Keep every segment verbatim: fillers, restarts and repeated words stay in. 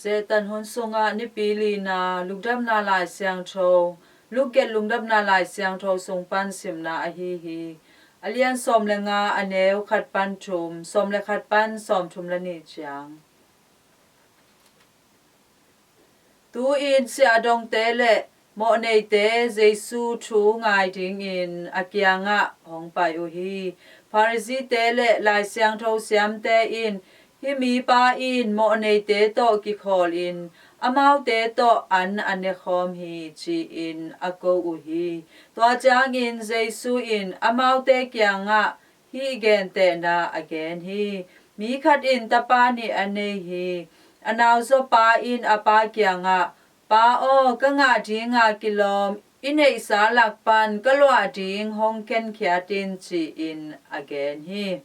Satan hun sungah Nipi lina Lungdamna Lai Siangtho, Luke lungdamna Lai Siangtho sung pan simna ahi hi. A lian sawm le nga, a neu khat pan thum, sawm le khat pan sawm thum le nih ciang. Tu-in siahdongte le mawhneite Jesu thu ngai dingin a kiangah hong pai uh hi. Pharisee-te le Lai Siangtho siamte in, "Hih mipa in mawhneite tawh kikhawlin amaute tawh an a nekhawm hi," ci-in a ko uh hi. Tua ciangin Jesu in amaute kiangah hih gentehna a gen hi. Mi khat in tapa nih a nei hi. A nauzaw pa in a pa kiangah, "Pa aw, ka ngah dinga kilawm i neihsa lak pan ka luah ding hong khenkhiat in," ci-in a gen hi.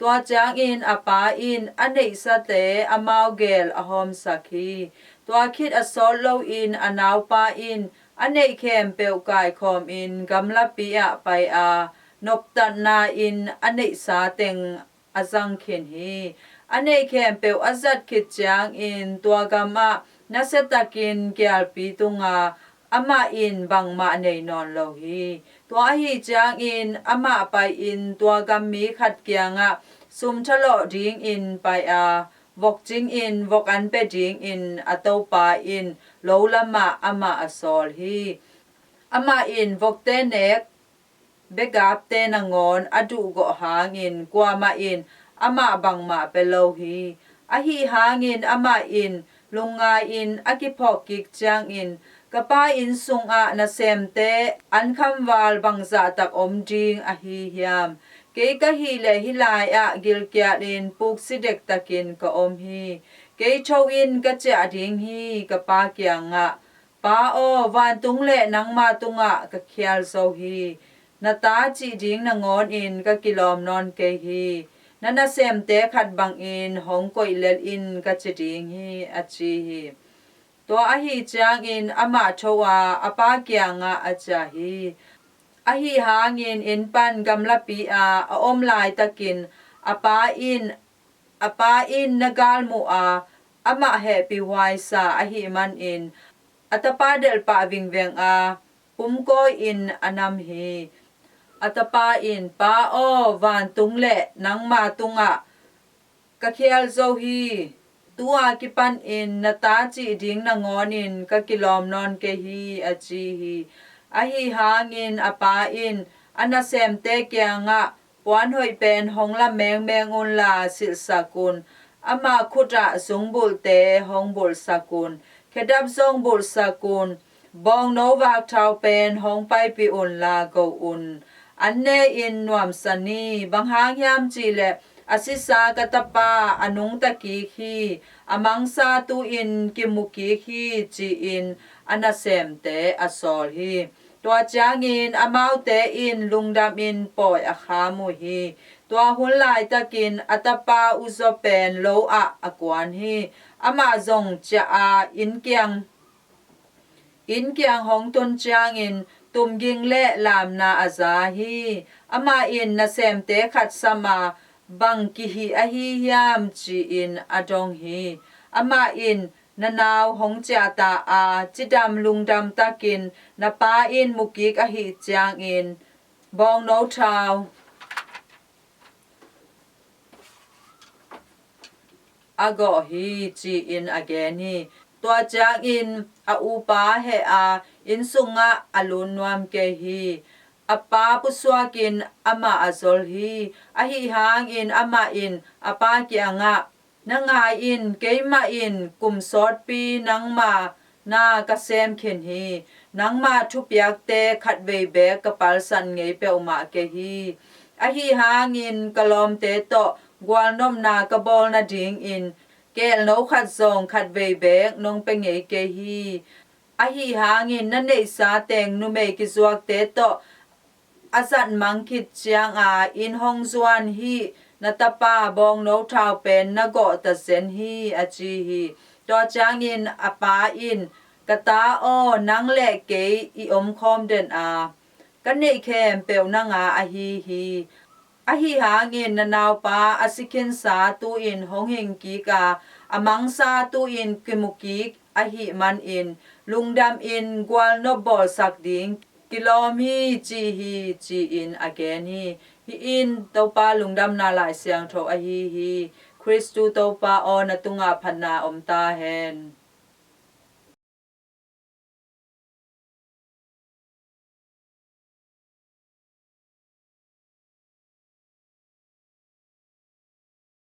Tua ciangin a pa in a neihsate amau gel a hawmsak hi. Tua khit a sawt loin a naupa in a neih khempeuh kaikhawmin gamlapi ah pai a, noptatna in a neihsa teng a zang khin hi. A neih khempeuh a zat khit ciangin tua gamah nasiatakin kialpi tunga amah in bangmah nei nawn lo hi. Tua ahi ciangin amah pai-in tua gam mi khat kiangah sum thalawh dingin pai a, vok cingin vok an pia dingin a topa in lo lamah amah a sawl hi. Amah in vokte nek begapte nangawn a duhgawh hangin kuamah in amah bangmah pia lo hi. Ahi hangin amah in lungngai-in a kiphawk kik ciangin, "Ka pa inn sungah nasemte an khamval bangzahtak om ding ahi hiam? Kei ka hih leh hih lai-ah gilkialin puksi dektakin ka om hi. Kei tho in ka ciah ding hi," ka pa kiangah, "Pa aw, vantung le nangma tungah ka khial zo hi. Na ta cih ding nangawnin ka kilawm nawn kei hi. Na nasemte khat bangin hong koih lel in ka ci ding hi," a ci hi. Tua ahi ciangin amah tho a, a pa kiangah a ciah hi. Ahi hangin inn pan gamlapi a a om laitakin a pa in, a pa in na galmuh a, amah hehpihhuai sa ahih manin a tapa delhpah vingveng a, pumkawi-in a nam hi. A tapa in, "Pa aw, vantung le nangma tungah ka khial zo hi. Tu-a kipanin na ta cih ding nangawnin ka kilawm nawn kei hi," a ci hi. Ahi hangin a pa in a nasemte kiangah, "Puanhoih pen hong la mengmeng unla silhsak un. Ama khutah zungbulhte hong bulhsak un. Khedap zong bulhsak un. Bawngno vakthau pen hong paipih unla go un. An ne-in nuamsa ni. Bang hang hiam cihleh a sisa ka tapa a nungta kik hi. A mangsa tu-in kimu kik hi," ci-in a nasemte a sawl hi. Tua ciangin amaute in lungdamin pawi a kham uh hi. Tua hun laitakin a tapa uzaw pen lo ah a kuan hi. Amah zong ciah a, inn kiang, inn kiang hong tun ciangin tumging le lamna a za hi. Amah in nasemte khat sam a, "Bang kihih ahi hiam?" ci-in a dong hi. Amah in, "Na nau hong ciahta a, cidam lungdam takin na pa in mukik ahih ciangin bawngno thau a gawh hi," ci-in a gen hi. Tua ciangin a upa heh a, inn sungah a lut nuam kei hi. A pa pusuakin amah a zol hi. Ahi hangin amah in a pa kiangah, "Na ngai in, keimah in kum sawtpi nangma na ka sem khin hi. Nangma thupiakte khatvei beek ka palsat ngei peuhmah kei hi. Ahi hangin ka lawmte tawh gualnopna ka bawl nadingin keelno khat zong khatvei beek nong pia ngei kei hi. Ahi hangin na neihsa teng numei kizuakte tawh a zatmang khit cianga inn hong zuan hih na tapa bawngno thau pen na gawh ta zen hi," a ci hi. Tua ciangin a pa in, "Ka ta aw, nang le kei i omkhawm den a, ka neih khempeuh nanga ahi hi. Ahi zongin na naupa a si khinsa tu-in hong hing kik a, a mangsa tu-in kimu kik ahih manin lungdamin gualnop bawlsak ding kilawm hi, ci hi, ci-in a gen hi. Hih in Topa' Lungdamna Lai Siangtho ahi hi. Khristu Topa aw, na tungah phatna om ta hen.